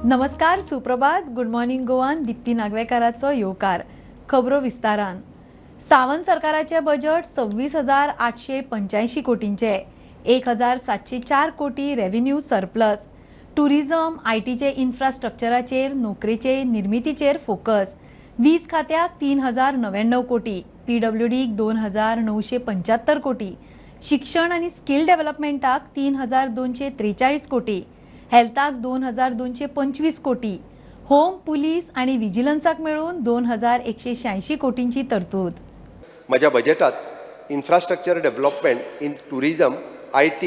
नमस्कार, सुप्रभात, good morning गोवान दीप्ती नागवेकाराचो येवकार. खबरो विस्तारान. सावंत सरकाराचें बजट 26,885 कोटींचें, 1704 कोटी रेव्हेन्यू सरप्लस. टुरिझम, आयटीचे इन्फ्रास्ट्रक्चराचेर, नोकरेचे निर्मितीचेर फोकस. वीज खात्याक 3099 कोटी, पीडब्ल्यूडीक 2975 कोटी, शिक्षण आनी स्कील डेव्हलपमेंटाक 3243 कोटी, हेल्थाक 2225 कोटी, होम, पुलीस आनी विजिलन्साक मेळून 2186 कोटींची तरतूद. म्हज्या बजेटात infrastructure development in tourism, IT,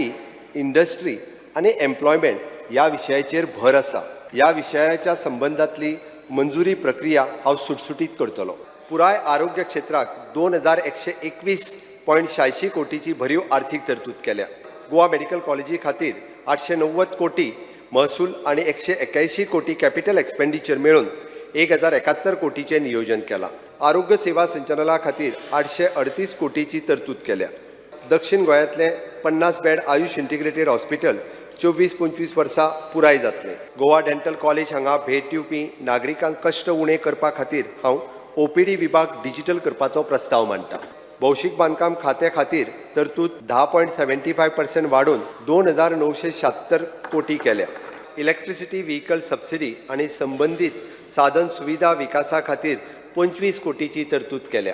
industry आनी एम्प्लॉयमेंट ह्या विशयाचेर भर आसा. ह्या विशयाच्या संबंदांतली मंजुरी प्रक्रिया हांव सुटसुटीत करतलो. पुराय आरोग्य क्षेत्राक 2121.86 कोटीची भरीव आर्थीक तरतूद केल्या. गोवा मेडिकल कॉलेजी खातीर 890 कोटी महसूल आनी 181 कोटी कॅपिटल एक्सपेंडिचर मेळून 1071 कोटीचें नियोजन केलां. आरोग्य सेवा संचालना खातीर 838 कोटीची तरतूद केल्या. दक्षिण गोंयांतलें 50 बेड आयुष इंटिग्रेटेड हॉस्पिटल 24-25 वर्सां पुराय जातलें. गोवा डेंटल कॉलेज हांगा भेट दिवपी नागरिकांक कश्ट उणें करपा खातीर हांव ओपीडी विभाग डिजिटल करपाचो प्रस्ताव मांडटा. भौशीक बांदकाम खात्या खातीर तरतूद 10.75% वाडोवन 2976 कोटी केल्या. इलेक्ट्रिसिटी व्हिकल सबसिडी आनी संबंदीत साधन सुविधा विकासा खातीर 25 कोटीची तरतूद केल्या.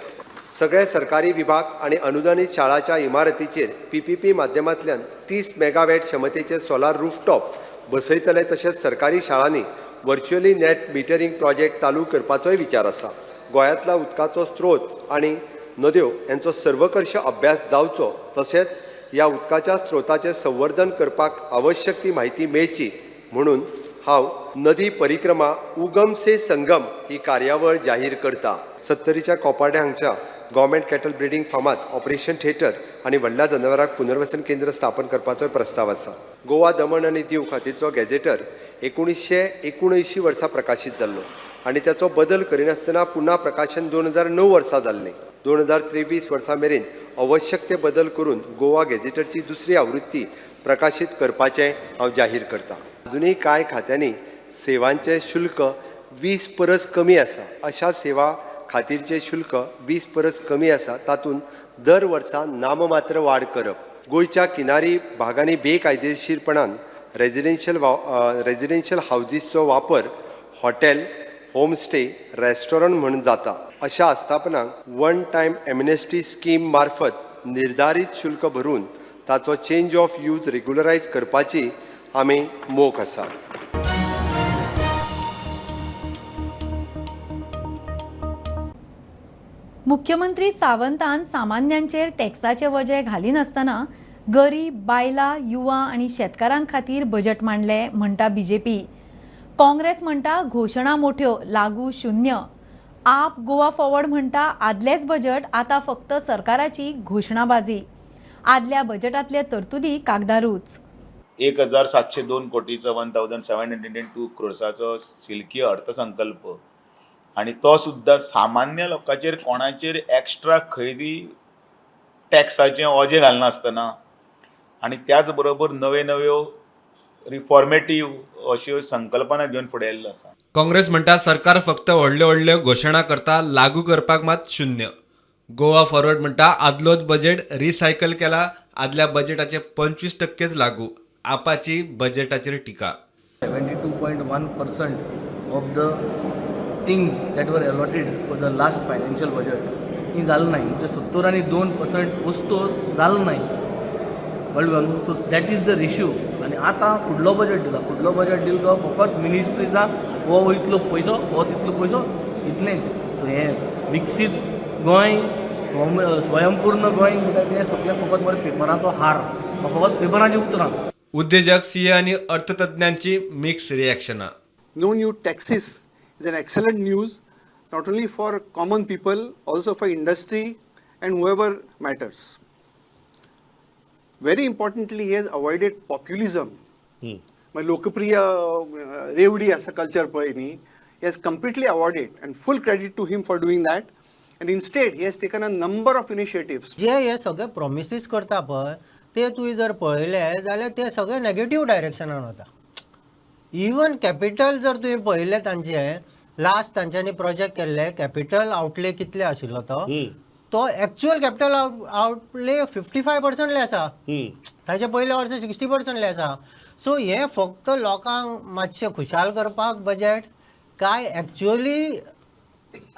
सगळे सरकारी विभाग आनी अनुदानीत शाळाच्या इमारतीचेर पीपीपी माध्यमांतल्यान 30 मेगावॅट क्षमतेचे सोलार रूफटॉप बसयतले. तशेंच सरकारी शाळांनी व्हर्च्युअली नेट मिटरींग प्रोजेक्ट चालू करपाचोय विचार आसा. गोंयांतला उदकाचो स्रोत आनी नद्यो यांचो सर्वकर्श अभ्यास जावचो, तशेंच ह्या उदकाच्या स्रोताचें संवर्धन करपाक आवश्यक ती म्हायती मेळची म्हणून हांव नदी परिक्रमा उगम से संगम ही कार्यावळ जाहीर करता. सत्तरीच्या कोपार्डे हांगच्या गव्हर्मेंट कॅटल ब्रिडींग फार्मात ऑपरेशन थिएटर आनी व्हडल्या जनावरांक पुनर्वसन केंद्र स्थापन करपाचोय प्रस्ताव आसा. गोवा, दमण आनी दीव खातीरचो गॅझेटर 1979 वर्सा प्रकाशीत जाल्लो आनी ताचो बदल करिनासतना पुन्हा प्रकाशन 2009 वर्सा जाल्लें. 2023 वर्सा मेरेन आवश्यक ते बदल करून गोवा गॅझेटरची दुसरी आवृत्ती प्रकाशीत करपाचें हांव जाहीर करता. अजुनूय कांय खात्यांनी सेवांचें शुल्क 20 परस कमी आसा. अशा सेवा खातीरचें शुल्क 20 परस कमी आसा तातूंत दर वर्सा नाममात्र वाड करप. गोंयच्या किनारी भागांनी बेकायदेशीरपणान रेजिडेन्शियल हावजीसचो वापर हॉटेल, होमस्टे, रेस्टॉरंट म्हूण जाता. अशा आस्थापनांक वन टायम एमनेस्टी स्कीम मार्फत निर्धारीत शुल्क भरून ताचो चेंज ऑफ यूज रेग्युलरायज करपाची आमी मोख आसा. मुख्यमंत्री सावंतान सामान्यांचेर टॅक्साचे वजें घालिनासतना गरीब, बायलां, युवा आनी शेतकारां खातीर बजट मांडलें म्हणटा बीजेपी. काँग्रेस म्हणटा घोशणा मोठ्यो, लागू शून्य. आप, गोवा फॉरवर्ड म्हणटा आदलेंच बजट, आतां फक्त सरकाराची घोशणाबाजी. आदल्या बजटांतले तरतुदी कागदारूच. 1702 कोटीचो, 1702 क्रोर्साचो सिल्की अर्थसंकल्प आनी तो सुद्दां सामान्य लोकांचेर कोणाचेर एक्स्ट्रा खंय टॅक्साचें ओजें घालनासतना आनी त्याच बरोबर नव्यो नव्यो रिफॉर्मेटीव अश्यो संकल्पना घेवन फुडें आयिल्लो आसा. काँग्रेस म्हणटा सरकार फक्त व्हडल्यो व्हडल्यो घोशणा करता, लागू करपाक मात शून्य. गोवा फॉरवर्ड म्हणटा आदलोच बजेट रिसायकल केला, आदल्या बजेटाचे 25%च लागू. आपाची बजेटाचेर टिका. 72.1% of the things that were allotted for the last financial budget ही जालें नाही, म्हणजे 72% वस्तू जालें नाही, कळ्ळें न्हू? So that is the ratio. आनी आतां फुडलो बजट दिला, फुडलो बजट दिलो तो फकत मिनिस्ट्रीचा हो इतलो पयसो, हो तितलो पयसो, इतलेंच. सो हें विकसीत गोंय, स्वयंपूर्ण गोंय म्हणटा तें सगळें फकत बरें पेपराचो हार, फकत पेपराचीं उतरां. उद्देजक, सीए आनी अर्थतज्ञांची mix रिएक्शनां. No new taxes is an excellent news, not only for common people, also for industry and whoever matters. Very importantly, he has avoided populism. मागीर लोकप्रिय रेवडी आसा कल्चर पळय न्ही, he has completely avoided and full credit to him for doing that. And instead, he has taken a number of initiatives. जे हे सगळे promises करता पळय, ते तुवें जर पळयले जाल्यार ते सगळे नेगेटीव डायरेक्शनान वता. इवन कॅपिटल जर तुवें पळयलें तांचे लास्ट तांच्यांनी प्रोजेक्ट केल्ले कॅपिटल आउटले कितले आशिल्लो तो तो actual capital outlay 55% less आसा. ताच्या पयल्या वर्सा 60% लेस आसा. सो हें फक्त लोकांक मातशें खुशाल करपाक बजेट काय एक्चुअली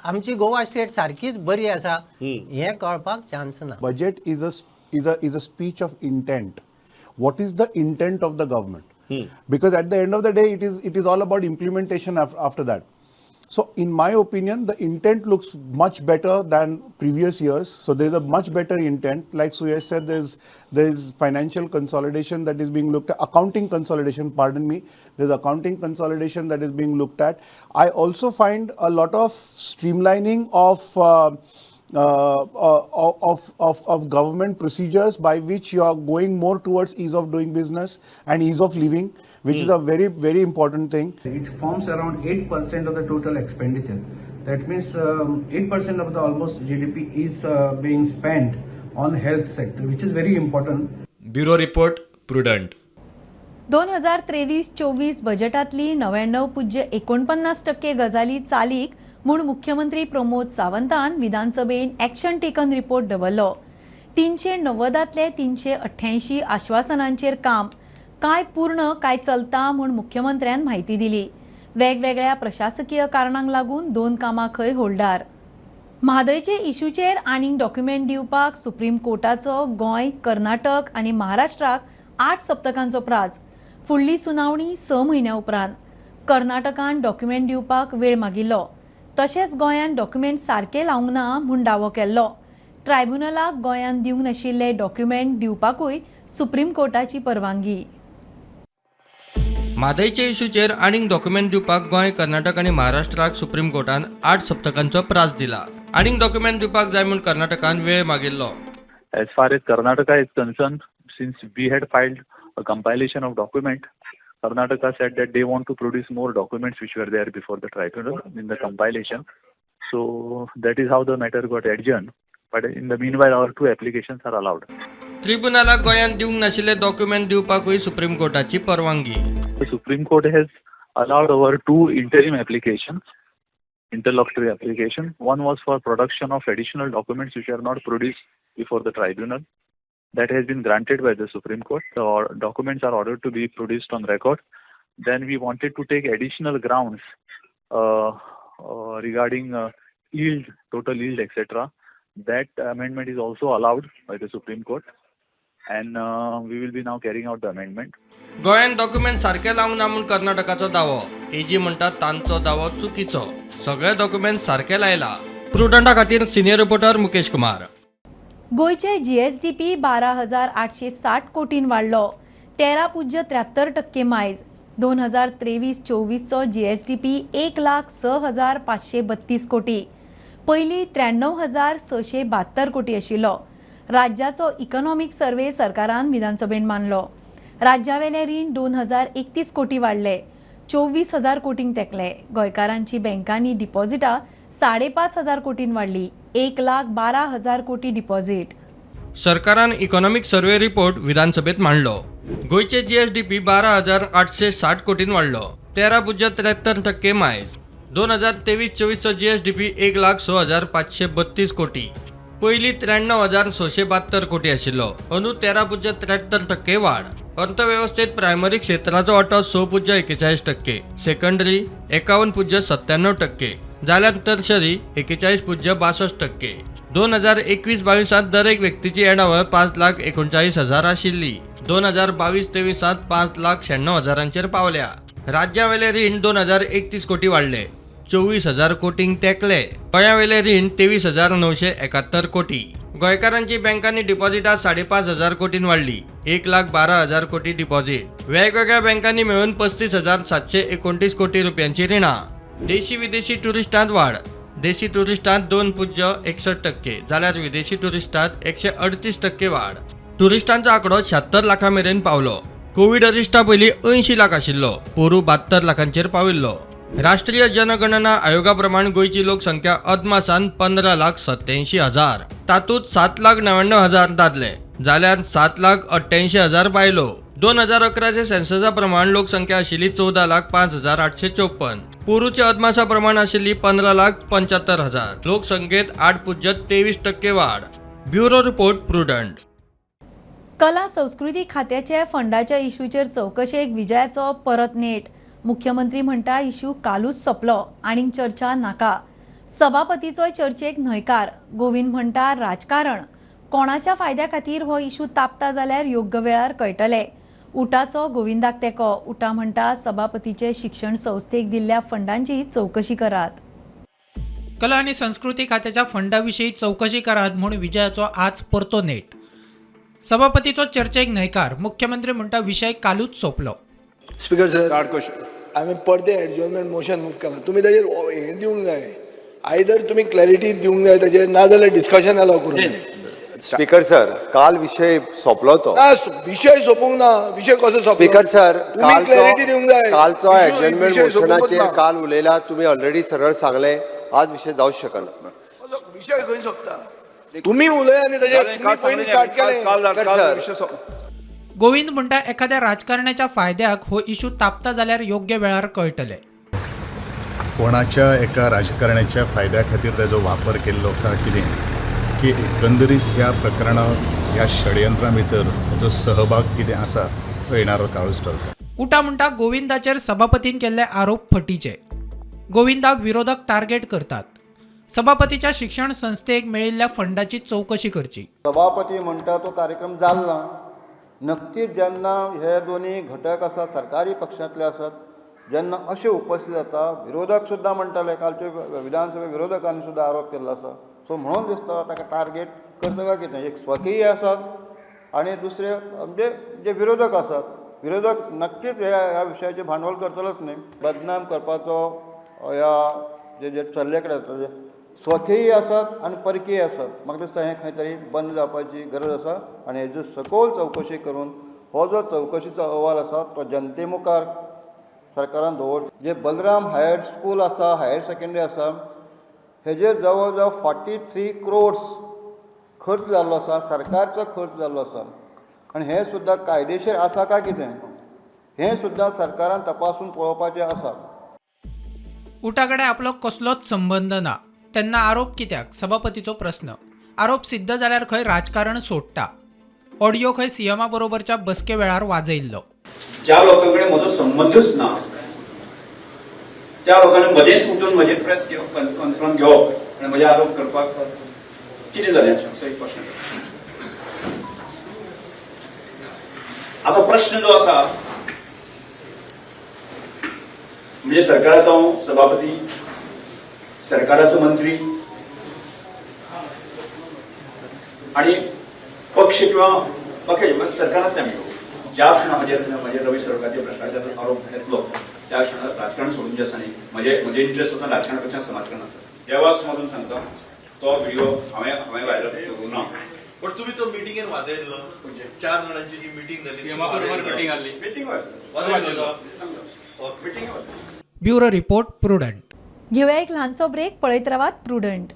आमची गोवा स्टेट सारकीच बरी आसा हें कळपाक चान्स ना. Budget is a speech of intent. What is the intent of the government? Because at the end of the day, it is all about implementation after that. So in my opinion, the intent looks much better than previous years. So there's a much better intent. Like Suyash said, there's financial consolidation that is being looked at, accounting consolidation, pardon me. There's accounting consolidation that is being looked at. I also find a lot of streamlining of government procedures by which you are going more towards ease of doing business and ease of living, which is a very, very important thing. It forms around 8% of the total expenditure. That means 8% of the almost GDP is being spent on health sector, which is very important. Bureau report, Prudent. 2023-24 बजेटांतली 99.49% गजाली चालीक म्हूण मुख्यमंत्री प्रमोद सावंतान विधानसभेन action taken report दवरलो. 390तांतले 388 आश्वासनांचेर काम काय पूर्ण काय चलता म्हूण मुख्यमंत्र्यान म्हायती दिली. वेगवेगळ्या प्रशासकीय कारणांक लागून दोन कामां खंय होल्डार. म्हादयचे इशूचेर आनीक डॉक्युमेंट दिवपाक सुप्रीम कोर्टाचो गोंय, कर्नाटक आनी महाराष्ट्राक 8 सप्तकांचो प्राज. फुडली सुनावणी 6 म्हयन्या उपरांत. कर्नाटकान डॉक्युमेंट दिवपाक वेळ मागिल्लो, तशेंच गोंयान डॉक्युमेंट सारके लावंक ना म्हूण दावो केल्लो. ट्रायब्युनलाक गोंयान दिवंक नाशिल्ले डॉक्युमेंट दिवपाकूय सुप्रीम कोर्टाची परवानगी. म्हादयचे इशूचेर आनीक डॉक्युमेंट दिवपाक गोंय, कर्नाटक आनी महाराष्ट्राक सुप्रीम कोर्टान 8 सप्तकांचो प्रास दिला. आनीक डॉक्युमेंट दिवपाक जाय म्हूण कर्नाटकान वेळ मागिल्लो. As far as Karnataka is concerned, since we had filed a compilation of document, Karnataka said that they want to produce more documents which were there before the tribunal in the compilation. So that is how the matter got adjourned. But in the meanwhile, our two applications are allowed. ट्रिब्युनलाक गोंयान दिवंक नाशिल्ले document दिवपाकूय supreme कोर्टाची परवानगी. The Supreme Court has allowed our two interim applications, interlocutory application. One was for production of additional documents which are not produced before the tribunal. That has been granted by the Supreme Court. The documents are ordered to be produced on record. Then we wanted to take additional grounds regarding yield, total yield, etc. That amendment is also allowed by the Supreme Court. And we will be now carrying out the amendment. गोंयान document सारके लावंक ना म्हूण कर्नाटकाचो दावो. एजी म्हणटा तांचो दावो चुकीचो, सगळे डॉक्युमेंट सारके लायला. प्रुडंटा खातीर सिनियर रिपोर्टर मुकेश कुमार. गोंयचे जीएसडीपी 12,860 कोटीन वाडलो, 13.73% मायज. 2023-24चो जीएसडीपी 1,06,532 कोटी, पयलीं 93,672 कोटी आशिल्लो. राज्याचो इकॉनॉमीक सर्वे सरकारान विधानसभेन मांडलो. राज्यावेले रीण 2,031 कोटी वाडले, 24,000 कोटींक तेंकले. गोंयकारांची बँकांनी डिपॉझिटां 5,500 कोटीन वाडली, 1,12,000 कोटी डिपॉझिट. सरकारान इकॉनॉमिक सर्वे रिपोर्ट विधानसभेत मांडलो. गोंयचे जीएसडीपी 12,860 कोटीन वाडलो, 13.73% मायज. 2023-24चो जीएसडीपी 1,06,532 कोटी, पयलीं 93,672 कोटी आशिल्लो. अंदू 13.73% वाड. अर्थवेवस्थेत प्रायमरी क्षेत्राचो वांटो 6.41%, सेकंडरी 51.97% जाल्यार टर्शरी 41.62%. 2021-22 दरेक व्यक्तीची येणावळ 5,39,000 आशिल्ली. 2022-23 5,96,000 पावल्या. राज्यावेले रीण 2,031 कोटी वाडले, 24,000 कोटींक तेंकले. गोंयावेले रीण 23,971 कोटी. गोंयकारांची बँकांनी डिपॉझिटां 5,500 कोटीन वाडली, 1,12,000 कोटी डिपॉझिट. वेगवेगळ्या बँकांनी मेळून 35,729 कोटी रुपयांची रिणां. देशी विदेशी टुरिस्टांत वाड. देशी टुरिस्टांत 2.61% जाल्यार विदेशी टुरिस्टांत 138% वाड. टुरिस्टांचो आंकडो 76 लाखां मेरेन पावलो. कोवीड अरिश्टा पयलीं 80 लाख आशिल्लो, पोरूं 72 लाखांचेर पाविल्लो. राष्ट्रीय जनगणना आयोगा प्रमाण गोंयची लोकसंख्या अदमासान 15,87,000. तातूंत 7,99,000 दादले जाल्यार 7,88,000 बायलो. 2011चे सेन्ससा प्रमाण लोकसंख्या आशिल्ली 14,05,854. पोरूच्या अदमासा प्रमाण आशिल्ली 15,75,000. लोकसंख्येत 8.23% वाड. Bureau report, Prudent. कला संस्कृती खात्याचे फंडाच्या इशूचेर चवकशेक विजयाचो परत नेट. मुख्यमंत्री म्हणटा इशू कालूच सोंपलो, आनीक चर्चा नाका. सभापतीचोय चर्चेक न्हयकार. गोविंद म्हणटा राजकारण कोणाच्या फायद्या खातीर हो इशू तापता जाल्यार योग्य वेळार कळटले. उटाचो गोविंदाक तेंको. उटा म्हणटा सभापतीचे शिक्षण संस्थेक दिल्ल्या फंडांची चवकशी करात. कला आनी संस्कृती खात्याच्या फंडाविशीं चवकशी करात म्हूण विजयाचो आज परतो नेट. सभापतीचो चर्चेक न्हयकार. मुख्यमंत्री म्हणटा विशय कालूच सोंपलो. स्पीकर सर, हांवें परतें एडजॉर्नमेंट मोशन मूव केलां. तुमी ताजेर हें दिवंक जाय, आयदर तुमी क्लॅरिटी दिवंक जाय ताजेर, नाजाल्यार डिस्कशन अलाव करूंक जाय. स्पीकर सर, काल विशय सोंपलो तो. ना, विशय सोंपूंक ना. विशय कसो सोंपलो? स्पीकर सर, तुमी क्लॅरिटी दिवंक जाय. कालचो एडजॉर्नमेंट विशय सोंपूंकच मोशनाचेर ना. काल उलयला तुमी, ऑलरेडी सरळ सांगलें, आज विशय जावंक शकना. विशय खंय सोंपता? तुमी उलय आनी ताजेर तुमी पयलीं स्टार्ट केलें. स्पीकर सर, गोविंद म्हणटा एखाद्या राजकारण्याच्या फायद्याक हो इशू तापता जाल्यार योग्य वेळार कळटले. कोणाच्या एका राजकारण्याच्या फायद्या खातीर ताजो वापर केल्लो काय कितें, की एकंदरीत ह्या प्रकरणात ह्या षडयंत्रा भितर ताजो सहभाग कितें आसा तो येणारो काळूच ठरता. उटा म्हणटा गोविंदाचेर सभापतीन केल्ले आरोप फटीचे. गोविंदाक विरोधक टार्गेट करतात. सभापतीच्या शिक्षण संस्थेक मेळिल्ल्या फंडाची चवकशी करची. सभापती म्हणटा तो कार्यक्रम जालो ना. नक्कीच जेन्ना हे दोनी घटक आसा, सरकारी पक्षांतले आसात, जेन्ना अशें उपस्थित जाता, विरोधक सुद्दां म्हणटाले, कालचे विधानसभे विरोधकांनी सुद्दां आरोप केल्लो आसा. सो म्हणून दिसता ताका टार्गेट करता काय कितें. एक स्वकीय आसात आनी दुसरे म्हणजे जे विरोधक आसात, विरोधक नक्कीच ह्या विशयाचें भांडवल करतलोच न्ही. बदनाम करपाचो ह्या जे जे चल्ले कडेन आसा, स्वकीय आसात आनी परकीय आसात, म्हाका दिसता हें खंय तरी बंद जावपाची गरज आसा. आनी हेजो सखोल चवकशी करून हो जो चवकशीचो अहवाल आसा तो जनते मुखार सरकारान दवरचो. जे बलराम हायर स्कूल आसा, हायर सेकेंडरी आसा, हेजेर जवळ जवळ 43 crores खर्च जाल्लो आसा, सरकारचो खर्च जाल्लो आसा. आनी हें सुद्दां कायदेशीर आसा काय कितें हें सुद्दां सरकारान तपासून पळोवपाचें आसा. उटा कडेन आपलो कसलोच संबंद ना तेन्ना आरोप कित्याक, सभापतीचो प्रस्न. आरोप सिद्ध जाल्यार खंय राजकारण सोडटा. ऑडियो खंय सीएमा बरोबरच्या बसके वेळार वाजयिल्लो. ज्या लोकां कडेन म्हजो संबंदूच ना त्या लोकांनी मदेंच उठून म्हजेर प्रेस कॉन्फरन्स घेवप आनी म्हजे आरोप करपाक कितें जालें असो एक प्रश्न. आतां प्रश्न जो आसा म्हणजे सरकाराचो हांव सभापती, सरकाराचो मंत्री आनी पक्ष किंवा पक्ष सरकारांतले आमी. ज्या क्षणा म्हजेर रवी साळकाचे भ्रश्टाचार आरोप येतलो त्या क्षणात राजकारण सोडून जे आसा न्ही, म्हजे इंट्रस्ट आसा राजकारणा पेक्षा समाजकारणाचो. देवास मधून सांगता तो व्हिडिओ हांवें व्हायरल करूं ना. पण तुम्ही तो मिटिंगेन वाजयल्लो, 4 जाणांची जी मिटींग जाली, meeting meeting. Bureau report, Prudent. घेवया एक ल्हानसो ब्रेक. पळयत रावात प्रुडंट.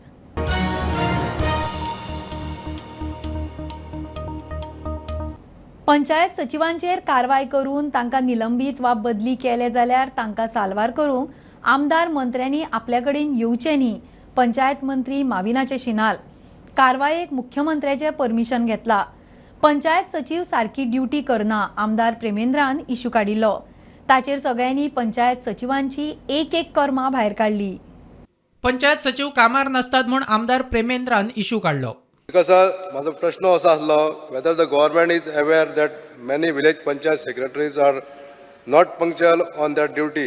पंचायत सचिवांचेर कारवाय करून तांकां निलंबीत वा बदली केले जाल्यार तांकां साल्वार करूंक आमदार मंत्र्यांनी आपल्या कडेन येवचें न्ही, पंचायत मंत्री माविनाचे शिनाल. कारवायेक मुख्यमंत्र्याचें परमिशन घेतला. पंचायत सचीव सारकी ड्युटी करना, आमदार प्रेमेंद्रान इशू काडिल्लो. ताचेर सगळ्यांनी पंचायत सचिवांची एक एक कर्मा भायर काडली. पंचायत सचिव कामार नासतात म्हूण आमदार प्रेमेंद्रान इशू काडलो. Because sir, म्हाजो प्रश्न असो आसलो, whether the government is aware that many village panchayat secretaries are not punctual on their duty,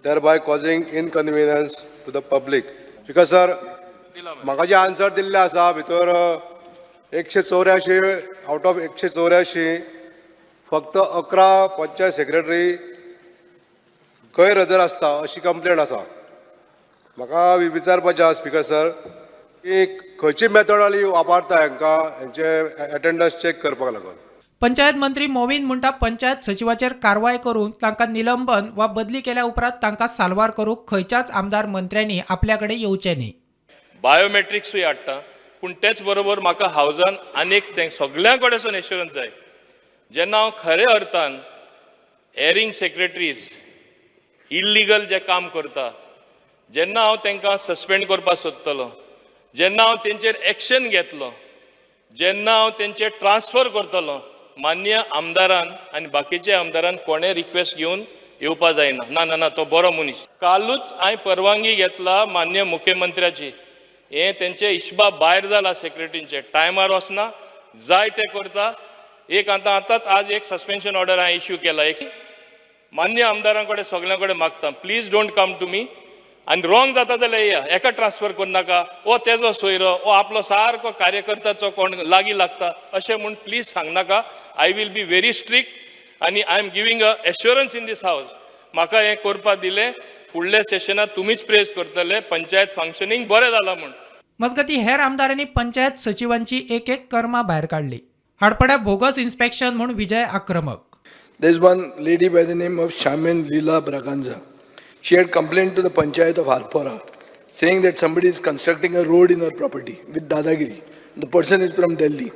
thereby causing inconvenience to the public. Because sir, म्हाका जे आन्सर दिल्ले आसा भितर 184 आवट ऑफ 184 फक्त 11 पंचायत सेक्रेटरी गैरहजर आसता अशी कंप्लेन आसा. म्हाका विचारपाचें आसा स्पीकर सर की खंयची मेथडॉलॉजी वापरता हांकां हेंचे एटेंडन्स चॅक करपाक लागून. पंचायत मंत्री मोविन म्हणटा पंचायत सचिवाचेर कारवाय करून तांकां निलंबन वा बदली केल्या उपरांत तांकां साल्वार करूंक खंयच्याच आमदार मंत्र्यांनी आपल्या कडेन येवचें न्ही. बायोमेट्रिक्सूय हाडटा, पूण तेच बरोबर म्हाका हावजान आनीक तें सगळ्यां कडेन एश्युरन्स जाय. जेन्ना हांव खरे अर्थान एरिंग सेक्रेटरीज इल्लिगल जे काम करता जेन्ना हांव तांकां सस्पेंड करपाक सोदतलो, जेन्ना हांव तेंचेर एक्शन घेतलो, जेन्ना हांव तेंचेर ट्रान्सफर करतलो, मान्य आमदारान आनी बाकीच्या आमदारान कोणें रिक्वेस्ट घेवन येवपा जायना. ना ना ना, तो बरो मनीस. कालूच हांवें परवानगी घेतला मान्य मुख्यमंत्र्याची. हें तेंचे हिशबा भायर जाला सेक्रेटरींचे, टायमार वचना, जाय ते करता. एक आतां आतांच आज एक सस्पेन्शन ऑर्डर हांवें इश्यू केला. एक मान्य आमदारां कडेन सगळ्यां कडेन मागता, please don't come to me. आनी रॉंग जाता जाल्यार येया, एका ट्रान्सफर करनाका, ओ तेजो सोयरो, ओ आपलो सारको कार्यकर्त्याचो कोण लागीं लागता अशें म्हूण please सांगनाका. I will be very strict आनी I am giving a assurance in this house. म्हाका हें करपाक दिलें, फुडल्या सेशनात तुमीच प्रेज करतले पंचायत फंक्शनींग बरें जालां म्हूण. मजगतीं हेर आमदारांनी पंचायत सचिवांची एक एक कर्मां भायर काडली. हाडपड्या बोगस इन्स्पेक्शन म्हूण विजय आक्रमक. There is one lady by the name of Shaman Leela Braganza. She had complained to the panchayat of Arpora, saying that somebody is constructing a road in her property with Dadagiri. The person is from Delhi,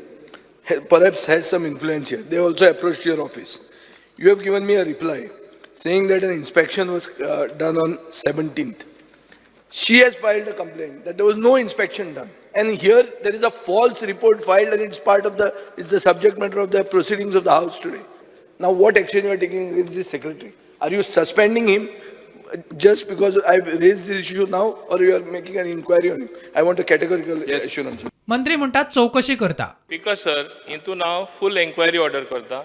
perhaps has some influence here. They also approached your office. You have given me a reply saying that an inspection was done on 17th. She has filed a complaint that there was no inspection done. And here there is a false report filed, and it's part of the, it's the subject matter of the proceedings of the House today. Now, what action you are taking against this secretary? Are you suspending him just because I've raised this issue now, or you are making an inquiry on him? I want a categorical assurance. मंत्री म्हणटात चवकशी करता. Speaker sir, हितून हांव फूल enquiry order करता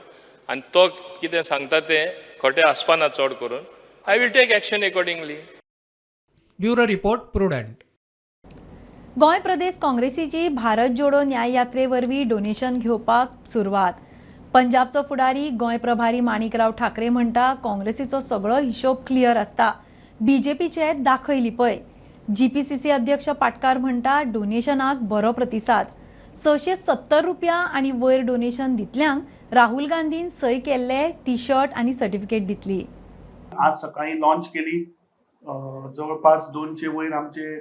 आनी तो कितें सांगता तें खोटें आसपाना चड करून. I will take action accordingly. Bureau report, Prudent. Goa Pradesh काँग्रेसीची Bharat जोडो न्याय यात्रे वरवीं डोनेशन घेवपाक सुरवात. पंजाबचो फुडारी गोंय प्रभारी माणिकराव ठाकरे म्हणटा काँग्रेसीचो सगळो हिशोब क्लियर आसता, बीजेपीचे दाखय लिपय. जीपीसीसी अध्यक्ष पाटकार म्हणटा डोनेशनाक बरो प्रतिसाद. 670 रुपया आनी वयर डोनेशन दितल्यांक राहुल गांधीन सय केल्ले टी शर्ट आनी सर्टिफिकेट दितली. आज सकाळी लॉन्च केली. जवळपास 200 वयर आमचे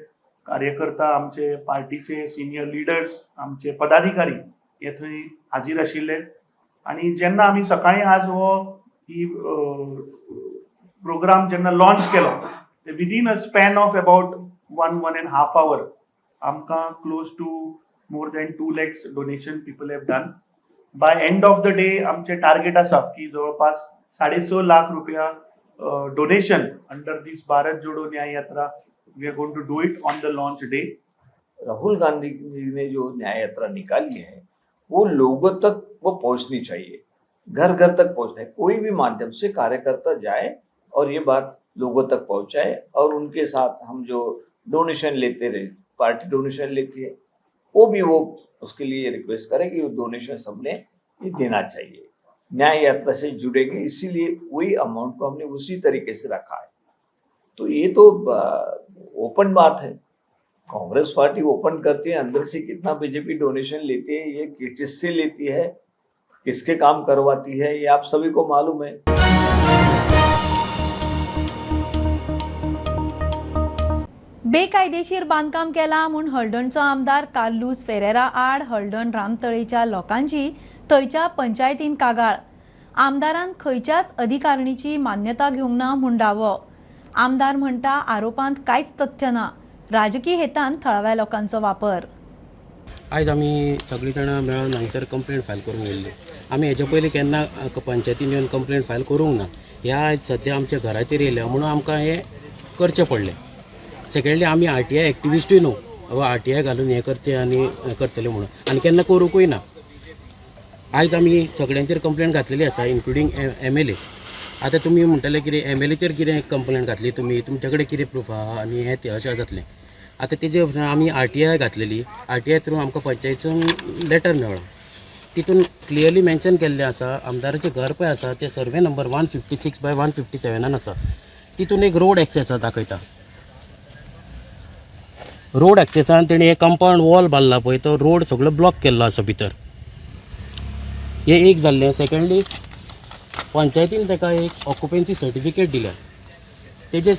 कार्यकर्ता, आमचे पार्टीचे सिनियर लिडर्स, आमचे पदाधिकारी हे थंय हाजीर आशिल्ले. आनी जेन्ना आमी सकाळी आज हो ही प्रोग्राम जेन्ना लॉन्च केलो, within a span of about 1.5 hour आमकां close to more than 2 lakhs donation people have done. By end of the day आमचे टार्गेट आसा की जवळपास 6.5 लाख रुपया donation under this Bharat Jodo Nyay Yatra. We are going to do it on the launch day. Rahul Gandhi ji ने जो न्याय यात्रा निकाली है वो लोगों तक वो पहुंचनी चाहिए, घर घर तक पहुंचना है। कोई भी माध्यम से कार्यकर्ता जाए और ये बात लोगों तक पहुंचाए, और उनके साथ हम जो डोनेशन लेते रहे, पार्टी डोनेशन लेती है, वो भी वो उसके लिए रिक्वेस्ट करें कि वो डोनेशन सबने ये देना चाहिए। न्याय यात्रा से जुड़ेंगे, इसीलिए वही अमाउंट को हमने उसी तरीके से रखा है। तो ये तो ओपन बात है, कांग्रेस पार्टी ओपन करती है अंदर से कितना बीजेपी डोनेशन लेती है, ये किससे लेती है, किसके काम करवाती है, ये आप सभी को मालूम है। बेकायदेशीर बांदकाम केला म्हूण हळदणचो आमदार कार्लूस फेरेरा आड हळदण रामतळेच्या लोकांची थंयच्या पंचायतीन कागाळ. आमदारान खंयच्याच अधिकारणीची मान्यता घेवंक ना म्हूण दावो. आमदार म्हणटा आरोपांत कांयच तथ्य ना, राजकी हेतान थळाव्या लोकांचो वापर. आयज आमी सगळीं जाणां मेळून हांगसर कंप्लेंट फायल करूंक येयल्ली. आमी हेच्या पयलीं केन्ना पंचायतीन येवन कंप्लेंट फायल करूंक ना. ह्या आयज सद्या आमच्या घराचेर येयल्या म्हणून आमकां हें करचें पडलें. सेकेंडली आमी आरटीआय एक्टिविस्टूय न्हू, बाबा आरटीआय घालून हें करचें आनी करतलें म्हणून, आनी केन्ना करूंकूय ना. आयज आमी सगळ्यांचेर कंप्लेंट घातलेली आसा, इन्क्लुडींग MLA. आतां तुमी म्हणटले कितें MLAचेर कितें कंप्लेंट घातली तुमी, तुमचे कडेन कितें प्रूफ आहा आनी हें तें अशें जातलें. आतां तेजे आमी आरटीआय घातलेली, आरटीआय थ्रू आमकां पंचायतीसून लेटर मेळ्ळो. तितून क्लियरली मेन्शन केल्लें आसा, आमदाराचें घर पळय आसा तें सर्वे नंबर 156/157 आसा. तितून एक रोड एक्सेस दाखयता. रोड एक्सेसान तेणी एक कंपावंड वॉल बांदला पळय, तो रोड सगळो ब्लॉक केल्लो आसा भितर. हें एक जाल्लें. सेकेंडली पंचायतीन ताका एक ऑक्युपन्सी सर्टिफिकेट दिल्या. तेजें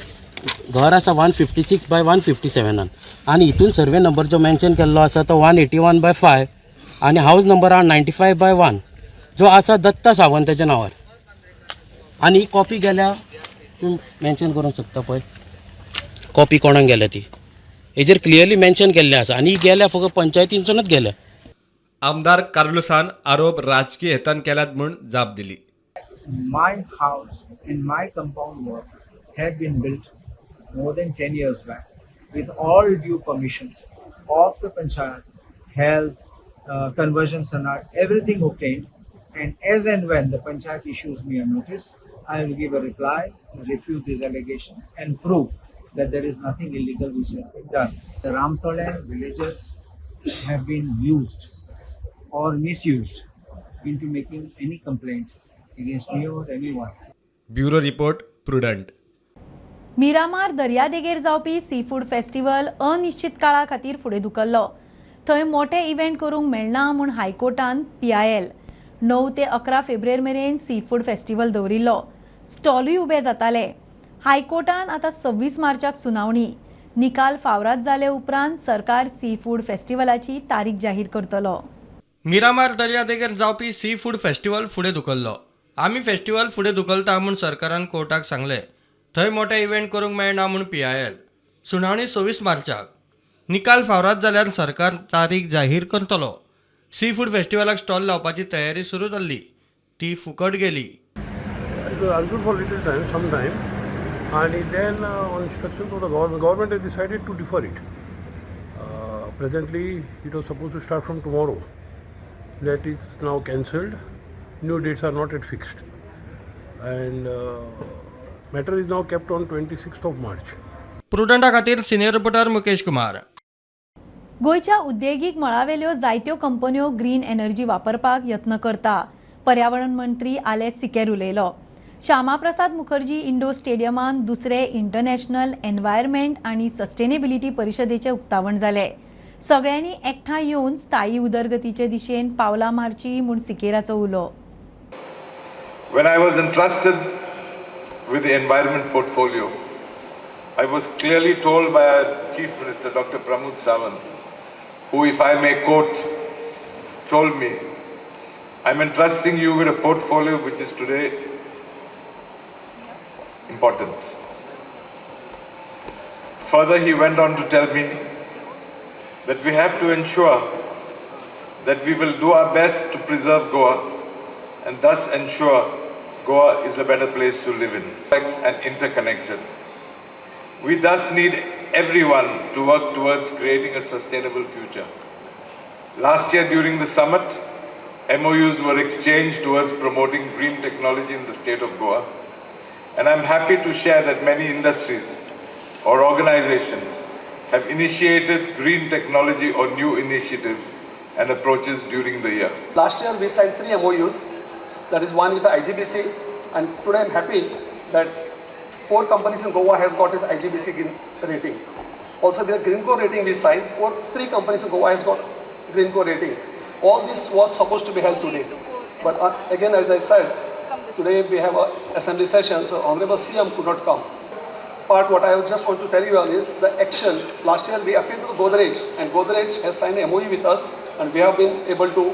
घर आसा 156/157 आनी हितून सर्वे नंबर जो मेन्शन केल्लो आसा तो 181/5 आनी हावज नंबर आहा 95/1. जो आसा दत्ता सावंताच्या नांवार आनी ही कॉपी गेल्या तुमी मेन्शन करूंक शकता पळय कॉपी कोणाक गेल्या ती हेजेर क्लियरली मेन्शन केल्लें आसा आनी ही गेल्या फकत पंचायतीनसूनच गेल्या. आमदार कार्लुसान आरोप राजकी हेतान केल्यात म्हूण जाप दिली. My house and my compound wall have been built more than 10 years back with all due permissions of the panchayat, health, conversion sanar, everything obtained, and as and when the panchayat issues me a notice, I will give a reply, refute these allegations and prove that there is nothing illegal which has been done. The Ramtole villagers have been used or misused into making any complaint against me or anyone. Bureau report, Prudent. Miramar दर्यादेगेर जावपी sea food festival अनिश्चित काळा खातीर फुडें धुकल्लो. थंय मोठे event करूंक मेळना म्हूण हायकोर्टान PIL 9 ते 11 फेब्रुवारी मेरेन सी फूड फेस्टिवल दवरिल्लो. स्टॉलूय उबे जाताले. हायकोर्टान आतां 26 मार्चाक सुनावणी. निकाल फावराद जाले उपरांत सरकार सी फूड फेस्टिवलाची तारीख जाहीर करतलो. मिरामार दर्यादेगेर जावपी सी फूड फेस्टिवल फुडें धुकल्लो. आमी फेस्टिवल फुडें धुकलता म्हूण सरकारान कोर्टाक सांगलें. थंय मोठे इव्हेंट करूंक मेळना म्हूण PIL. सुनावणी 26 मार्चाक. निकाल फावराद जाल्यार सरकार तारीख जाहीर करतलो. सी फूड फेस्टिवलाक स्टॉल लावपाची तयारी सुरू जाल्ली, ती फुकट गेली. It was argued for little time, some time, and then on instructions of the government has decided to defer it. Presently, it was supposed to start from tomorrow. That is now cancelled. New dates are not yet fixed, and matter is now kept on 26th of March. प्रुडंटा खातीर senior reporter Mukesh Kumar. गोंयच्या उद्देगीक मळावेल्यो जायत्यो कंपन्यो green energy वापरपाक यत्न करता. पर्यावरण मंत्री आलेस सिकेर उलयलो. श्यामाप्रसाद मुखर्जी इंडोर स्टेडियमान दुसरे इंटरनॅशनल एनवायरमेंट आनी सस्टेनेबिलिटी परिशदेचें उक्तावण जालें. सगळ्यांनी एकठांय येवन स्थायी उदरगतीचे दिशेन पावलां मारची म्हूण सिकेराचो उलो. When I was entrusted with the environment portfolio, I was clearly told by our Chief Minister, Dr. Pramod Sawant, who, if I may quote, told me, I'm entrusting you with a portfolio which is today important. Further, he went on to tell me that we have to ensure that we will do our best to preserve Goa and thus ensure Goa is a better place to live in, and interconnected. We thus need everyone to work towards creating a sustainable future. Last year during the summit, MOUs were exchanged towards promoting green technology in the state of Goa. And I'm happy to share that many industries or organizations have initiated green technology or new initiatives and approaches during the year. Last year we signed 3 MOUs, that is one with the IGBC, and today I'm happy that 4 companies in Goa has got this IGBC green rating. Also the Greenco rating we signed, 3 companies in Goa has got Greenco rating. All this was supposed to be held today, but again, as I said, today we have an assembly session, so Honorable CM could not come. Part what I just want to tell you all is the action. Last year we appealed to Godrej, and Godrej has signed an MOU with us, and we have been able to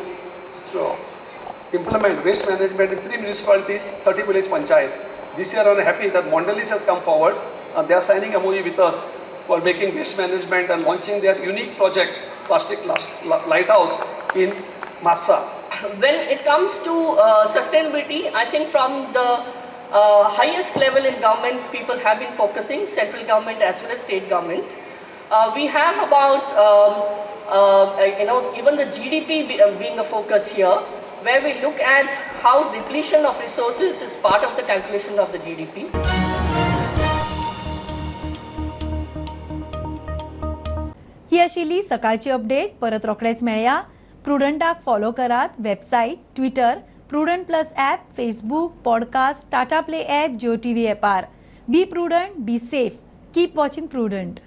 implement waste management in 3 municipalities, 30 village panchayat. This year I am happy that Mondelez has come forward and they are signing MOU with us for making waste management and launching their unique project, Plastic Lighthouse in Mapsa. When it comes to sustainability, I think from the highest level in government, people have been focusing, central government as well as state government. We have about, even the GDP being a focus here, where we look at how depletion of resources is part of the calculation of the GDP. ही आशिल्ली सकाळची update. परत रोखडेच मेळया. प्रुडंटाक follow करात. Website, Twitter, Prudent plus app, Facebook, podcast, Tata Play app, Jio TV ॲपार. Be prudent, be safe, keep watching Prudent.